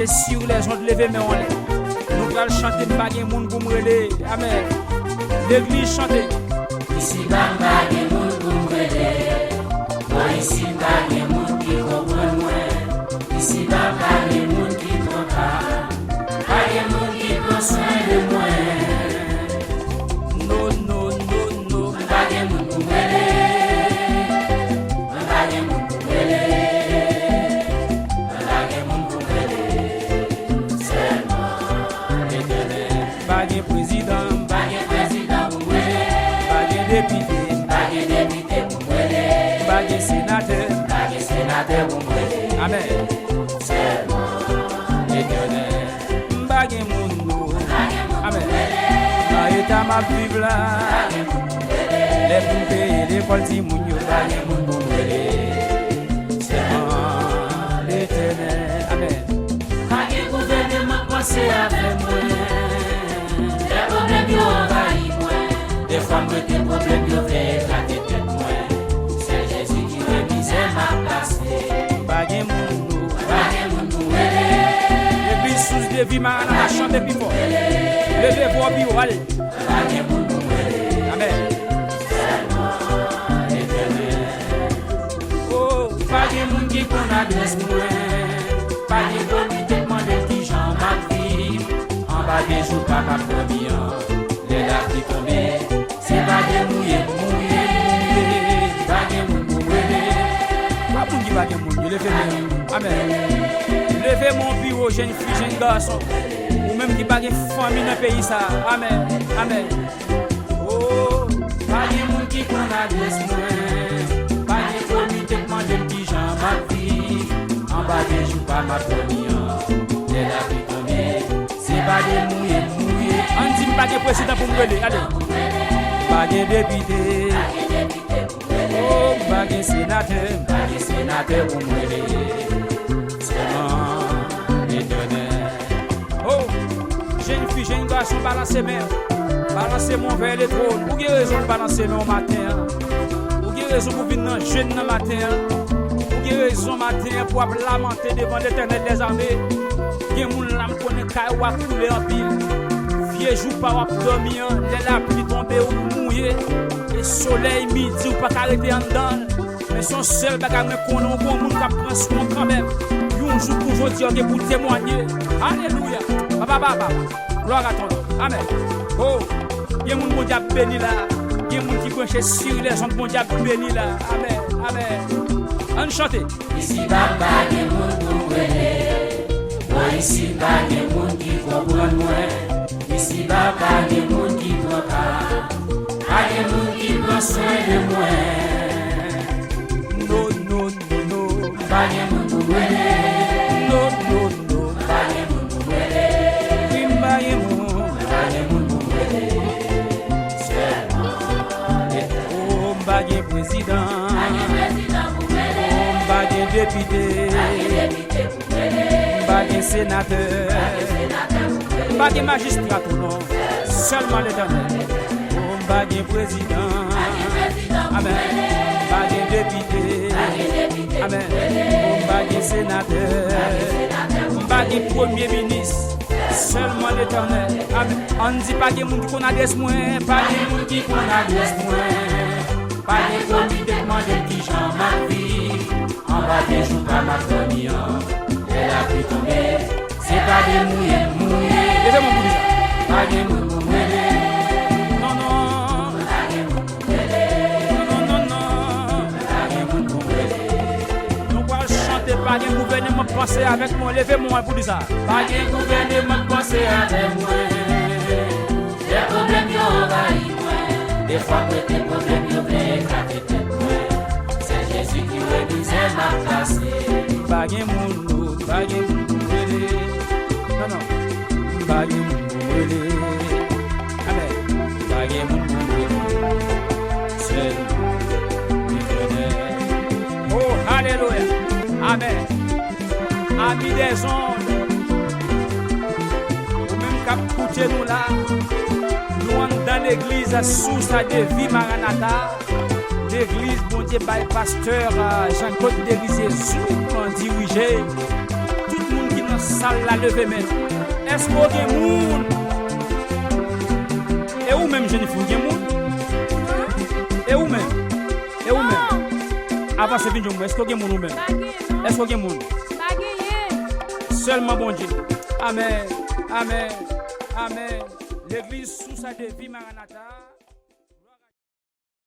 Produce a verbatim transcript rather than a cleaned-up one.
Sur les ondes, leve men w anlè. Nou pral chante, m pa gen moun pou m rele. Amèn. Legliz chante. Isiba m pa gen moun pou m rele. Bò isi m pa gen moun ki konprann mwen. Isiba m pa gen moun ki kontan. Pa gen moun ki pran swen de mwen. No, no, no, no. M pa gen moun pou m rele. M pa gen moun pou m rele. M pa gen moun pou m rele. Sèlman Letènèl. M pa gen prezidan. M pa gen prezidan pou m rele. M pa gen depite. M pa gen depite pou m rele. M pa gen senatè. M pa gen senatè pou m rele. Amèn. Sèlman Letènèl. M pa gen moun, non. Amèn. Nan eta m ap viv la, lè pou m peye lekòl timoun yo, pa gen moun pou m rele. Sèlman Letènèl. Amèn. Pa gen gouvènman k panse avè mwen. Lè pwoblèm yo anvayi mwen, dèfwa m rete pwoblèm yo fè eklate tèt mwen. Sèl Jezi ki wè mizè m ap pase. Pa gen moun, non. Pa gen moun pou rele. Legliz Sous de Vi Maranata, chante pi fò. Leve vwa w pi wo, ale. Pa gen moun pou rele. Amèn. Sèlman Letènèl. Oh, pa gen moun ki konn adrès mwen. Pa gen komite k mande m kijan m ap viv. Anba de jou pa m ap dòmi an. Lè lapli tonbe, se pa de mouye m mouye. Pa gen moun pou m rele. Pa moun ki pa gen moun, yo leve men. Amèn. Leve men w pi wo, jèn fi, jèn gason. Ou menm ki pa gen fanmi nan peyi sa. Amèn. Amèn. Oh, pa gen moun ki konn adrès mwen. Pa gen komite k mande m kijan m ap viv. Anba de jou pa m ap dòmi an. Lè lapli tonbe, se pa de mouye m mouye. Ann di m pa gen prezidan pou m rele. Ale. Pa gen depite. Oh, m pa gen senatè. M pa gen senatè pou m rele. Sèlman Letènèl. Oh, jèn fi, jèn gason, balanse men w. Balanse men w vè le twòn. Ou gen rezon pou balanse men w maten an. Ou gen rezon pou vin nan jèn nan maten an. Ou gen rezon maten an pou w ap lamante devan Letènèl dèzame. Gen moun la, m konnen kay ou ap koule anpil. Vye jou pa w ap dòmi an, lè lapli tonbe, ou mouye. E solèy midi, ou pa ka rete anndan l. Men se yon sèl bagay mwen konnen, yon bon moun k ap pran swen w kanmenm. Yon jou kou jodi a, w gen pou temwanye. Alelouya. Papa, papa. Gloire à ton nom. Amèn. Oh, gen moun Bondye ap beni la. Gen moun ki branche sur les ondes, Bondye ap beni la. Amèn. Amèn. Ann chante. Isiba pa gen moun pou m rele. Bò isi pa gen moun ki konprann mwen. Isiba pa gen moun ki pran ka. Pa gen moun ki pran swen de mwen. No, no, no, no. Pa gen moun pou m rele. No, no, no. Pa gen moun pou m rele. Wi, m pa gen moun. Pa gen moun pou m rele. Sèlman Letènèl. Oh, m pa gen prezidan. Pa gen prezidan pou m rele. Oh, m pa gen depite. Pa gen depite pou m rele. M pa gen senatè. Pa gen senatè pou m rele. M pa gen majistra tou non. Sèlman Letènèl. Oh, m pa gen prezidan. Pa gen prezidan pou m rele. Amèn. M pa gen depite. Pa gen depite. Amèn. M pa gen senatè. M pa gen premye minis. Sèlman Letènèl. Amèn. Ann di pa gen moun ki konn adrès mwen. Pa gen moun ki konn adrès mwen. Pa gen komite k mande m kijan m ap viv. Anba de jou pa m ap dòmi an. Lè lapli tonbe, se pa de mouye m mouye. Leve men w pou di sa. Pa gen moun pou m rele. Non, non. Pa gen moun pou m rele. Non, non, non, non. Pa gen moun pou m rele. Nou pral chante, pa gen gouvènman k panse avèk mwen. Leve men w pou di sa. Pa gen gouvènman k panse avèk mwen. Lè pwoblèm yo anvayi mwen, dèfwa m rete pwoblèm yo vle eklate tèt mwen. Sèl Jezi ki wè mizè m ap pase. Pa gen moun, non, pa gen moun pou m rele. Non, non, pa gen moun pou m rele. Amèn. Pa gen moun pou m rele. Sèl Letènèl. Oh, alelouya. Amèn. Ami dèzonn, ou menm k ap koute nou la, nou anndan legliz Source de Vie Maranatha, legliz Bondye bay pastè, euh, Jean Claude Derizier Zoup dirije. Tout moun ki nan Sal la, leve men. Èske w gen moun? E ou menm, Jennifer, w gen moun? E ou menm? E ou menm? Avanse, vin jwenn mwen. Èske w gen moun ou menm? Èske w gen moun? Sèlman Bondye. Amèn. Amèn. Amèn. Legliz Source de Vie Maranatha.